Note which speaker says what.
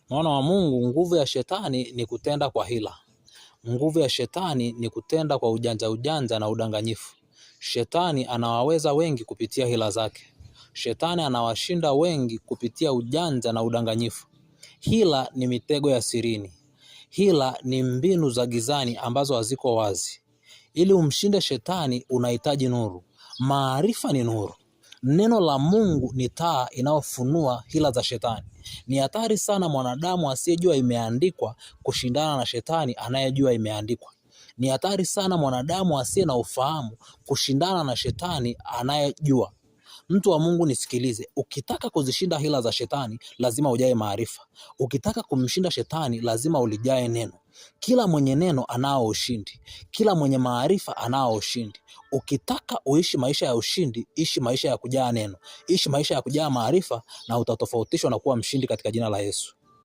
Speaker 1: Mwana wa Mungu, nguvu ya shetani ni kutenda kwa hila. Nguvu ya shetani ni kutenda kwa ujanja ujanja na udanganyifu. Shetani anawaweza wengi kupitia hila zake. Shetani anawashinda wengi kupitia ujanja na udanganyifu. Hila ni mitego ya sirini. Hila ni mbinu za gizani ambazo haziko wazi. Ili umshinde shetani unahitaji nuru. Maarifa ni nuru. Neno la Mungu ni taa inayofunua hila za shetani. Ni hatari sana mwanadamu asiyejua imeandikwa kushindana na shetani anayejua imeandikwa. Ni hatari sana mwanadamu asiye na ufahamu kushindana na shetani anayejua. Mtu wa Mungu nisikilize, ukitaka kuzishinda hila za shetani lazima ujae maarifa. Ukitaka kumshinda shetani lazima ulijae neno. Kila mwenye neno anao ushindi, kila mwenye maarifa anao ushindi. Ukitaka uishi maisha ya ushindi, ishi maisha ya kujaa neno, ishi maisha ya kujaa maarifa, na utatofautishwa na kuwa mshindi katika jina la Yesu.